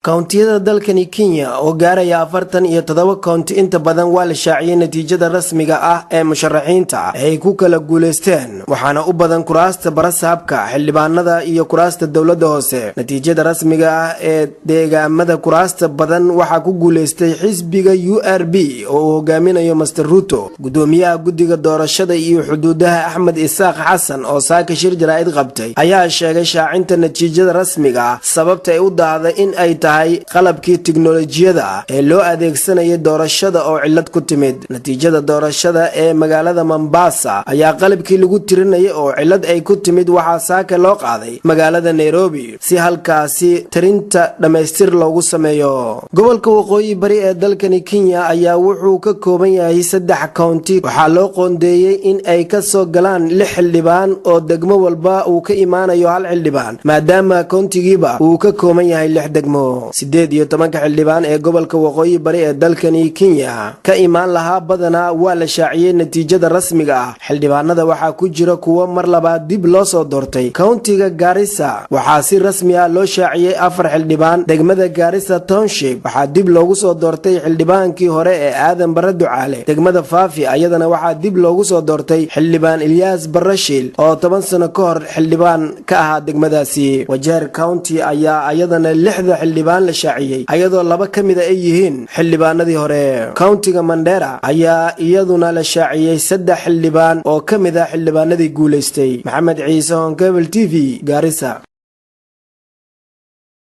Kawntiyada dalkani Kenya oo gaaraya 47 kownti, inta badan waa la shaaciyey natiijada rasmiga ah ee musharaxiinta ay ku kala guulaysteen, waxaana u badan kuraasta barasaabka, xildhibaanada iyo kuraasta dowladda hoose. Natiijada rasmiga ah ee deegaamada kuraasta badan waxaa ku guulaystay xisbiga URP oo uu hogaaminayo Mister Ruto. Gudoomiyaha guddiga doorashada iyo xuduudaha, Axmed Isaaq Xasan, oo saaka shir jaraa'id qabtay, ayaa sheegay shaacinta natiijada rasmiga ah sababta ay u daahday in ay tahay qalabkii tiknolojiyada ee loo adeegsanayay doorashada oo cillad ku timid. Natiijada doorashada ee magaalada Mombasa ayaa qalabkii lagu tirinayay oo cillad ay ku timid waxaa saaka loo qaaday magaalada Nairobi si halkaasi tirinta dhammaystir loogu sameeyo. Gobolka Waqooyi Bari ee dalkani Kenya ayaa wuxuu ka kooban yahay saddex county. Waxaa loo qoondeeyey in ay ka soo galaan lix xildhibaan oo degmo walba uu ka imaanayo hal xildhibaan, maadaama countigiiba uu ka kooban yahay lix degmo. 18-ka xildhibaan ee gobolka Waqooyi Bari ee dalkani Kenya ka imaan lahaa badanaa waa la shaaciyey natiijada rasmiga ah. Xildhibaanada waxaa ku jira kuwo mar labaad dib loo soo doortay. Countiga Gaarisa waxaa si rasmi ah loo shaaciyey afar xildhibaan. Degmada Gaarisa Township waxaa dib loogu soo doortay xildhibaankii hore ee Aadan Barre Ducaale. Degmada Faafi ayadana waxaa dib loogu soo doortay xildhibaan Ilyaas Barashiil oo 10 sano ka hor xildhibaan ka ahaa degmadaasi. Wajeer County ayaa ayadana lixda xildhibaan la shaaciyey, ayadoo laba ka mida ay yihiin xildhibaanadii hore. Countiga Mandera ayaa iyaduna la shaaciyey saddex xildhibaan oo ka mid ah xildhibaanadii guulaystay. Maxamed Ciise, Horn Cable TV, Gaarisa.